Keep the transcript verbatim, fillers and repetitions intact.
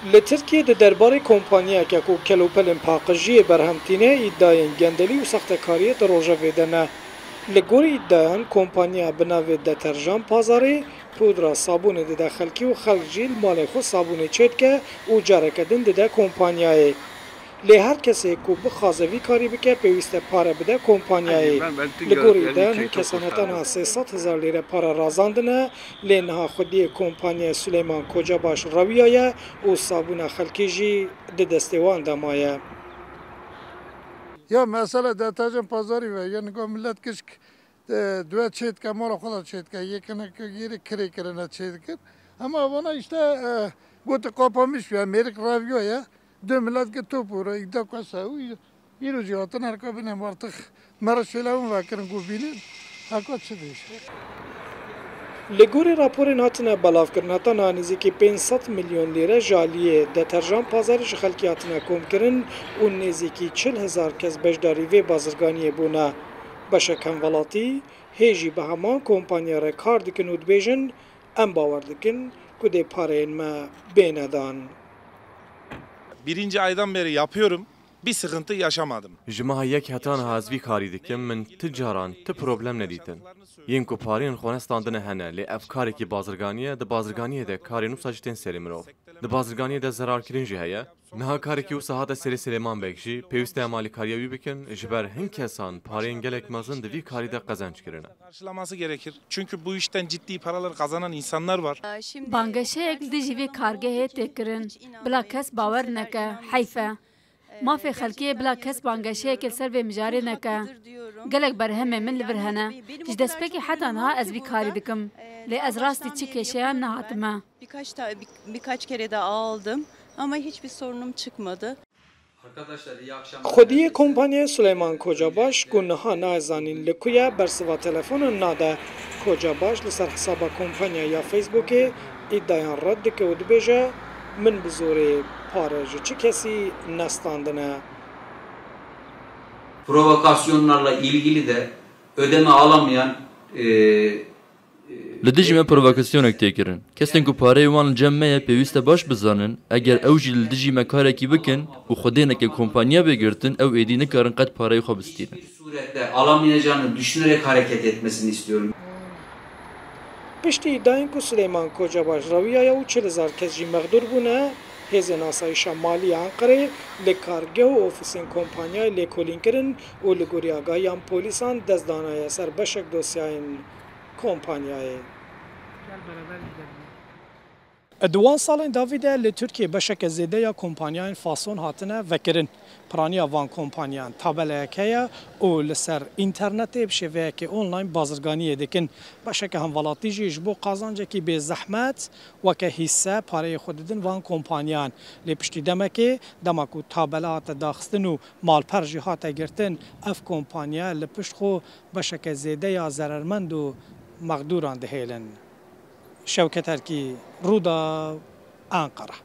Li Tirkiyê di derbarê kompanyayeke ku kelopelên paqijiyê berhem tîne, îdayên gendelî û sextekariyê di rojevê de ne. Li gorî îdayan, kompanya bi navê Deterjan Pazarê pudra sabûnê dide xelkî û xelk jî li malê xwe sabûnê çêdike û careke din dide kompanyayê. Lê her kesê ku bixwaze vî karî bike, pêwîst e pare bide kompanyayê. Li gorî îdayan, hin kesan heta niha sê sed hezar lîre pare razandine, lê niha xwediyê kompanyaya Suleyman Kocabaş rewiyaye û sabûna xelkê jî di destê wan de maye. Ya mesela deterjan pazarî ve, ya niga millet kişk, e, duwe çê dike, mala xwe de çê dike, yekine girê kirê kirine çê dikin. Ama vana işte, e, gote kapamiş ya, mêrik reviya ye, du millet ki top û îda kese û îro jî hatin herka binem artık meriş şêle hûn vekirin ku bînin, herka çi dêşe. Li gorî raporên hatine belavkirin, heta niha nêzîkî pênc sed milyon lîre ji aliyê Deterjan Pazarê ji xelkê hatine komkirin û nêzîkî çil hezar kes beşdarî vê bazirganiyê bûne. Beşek hemwelatî hê jî bi heman kompanya re kar dikin û dibêjin, em bawer dikin ku dê pareyên me bêne dan. Birinci aydan beri yapıyorum. Bir sıkıntı yaşamadım. Ji meha yek heta niha ez vî karî dikim, min ti caran ti problem nedîtin. Yên ku pareyên xwe nestandine hene, lê ev karekî bazirganî ye, di bazirganiyê de karên wisa jî tên serê mirov. Di bazirganiyê de zerarkirin jî heye. Niha karekî wisa hate serê Silêman Beg jî, pêwîst e em alîkariya wî bikin, ji ber hin kesan pareyên gelek mezin di vî karî de qezenc kirine. Karşılaması gerekir. Çünkü bu işten ciddi paralar kazanan insanlar var. Bangehişteyek li dijî vê kargehê tê kirin. Bila kes bawer neke. Heyf e. Mafê xelkê ye bila kes bangehişteyekê li ser vê mijarê neke. Gelek berhemên min li vir hene. Ji destpêkê heta niha ez vî karî dikim. Lê ez rastî çi kêşeyan nehatime. Birkaç ta-, bir-, birkaç kere de aldım ama hiçbir sorunum çıkmadı. Xwediyê kompanyaya Suleyman Kocabaş ku niha nayê zanîn li ku ye, bersiva telefonan nade. Kocabaş li ser hesaba kompanyaya ya Facebookê îdiayan red dike û dibêje, min bi zorê pare ji çi kesî nestandine. Provokasyonlarla ilgili de ödeme alamayan, e, Li dijî me provokasyonek tê kirin. Kesên ku pareyê wan li cem me ye, pêwîst e baş bizanin, eger ew jî li dijî me karekî bikin û Xwedê neke kompanya bê girtin, ew êdî nikarin qet pareyê xwe bistînin. Surette alamayacağını düşünerek hareket etmesini istiyorum. Piştî îdiayên ku Silêman Kocabaş rewiyaye û çil hezar kes jî mexdûr bûne, hêzên asayîşa malî ya Enqerê li kargeh û ofîsên kompanyayê lêkolîn kirin û li gorî agahiyan polîsan dest danaye ser beşek dosyayên kompanyayê. Di wan salên dawî de li Tirkiyê beşeke zêde ya kompanyayên fason hatine vekirin. Piraniya van kompanyan tabeleyek heye û li ser înternetê bi şêveyekê online bazirganiyê dikin. Beşeke hemwelatî jî ji bo qazancekî bê zehmet weke hîsse pareyê xwe didin van kompanyan. Lê piştî demekê, dema ku tabela hate daxistin û malper jî hate girtin, ev kompanya li pişt xwe beşeke zêde ya zerermend û mexdûran dihêlin. Şewket Erkî, Rûdaw, Enqere.